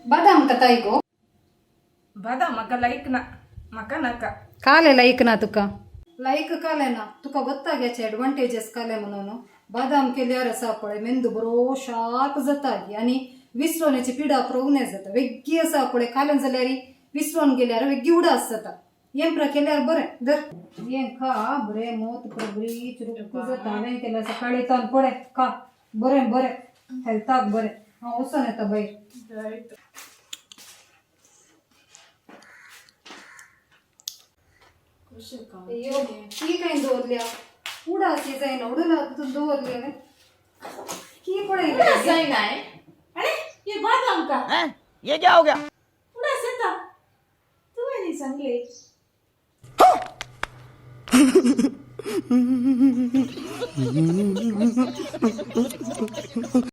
बादाम कताय गो. बादाम म्हाका लायक ना, म्हाका नाका. काले लायक ना तुका? लायक काले ना तुका? ಗೊತ್ತಾಗ याचे ऍडव्हान्टेजेस काले म्हणून. बादाम केल्यार असा पळय, मेंदू बरो शार्प जाता आणि विसरोण्याची पिडा प्रोवणे जाता. वेग्गी असा पळय, खालें जाल्यार विसरोन गेल्यार वेग्गी उडास जाता. येंप्रा केल्यार बरें. धर, हें खा. बरें मोत बरी चुरुक जाता. हांवें केल्यार सकाळी तान पळय, खा. बरें बरें, हेल्थाक बरें. हांव वचोन येता भायर. अय्यो, ही काय दवरल्या? उडास ही जायना. उडून दवरली हांवें की पळय. जायना. अरे, हे बादाम का? ये क्या हो गया? उडास येता, तुवें न्ही सांगले.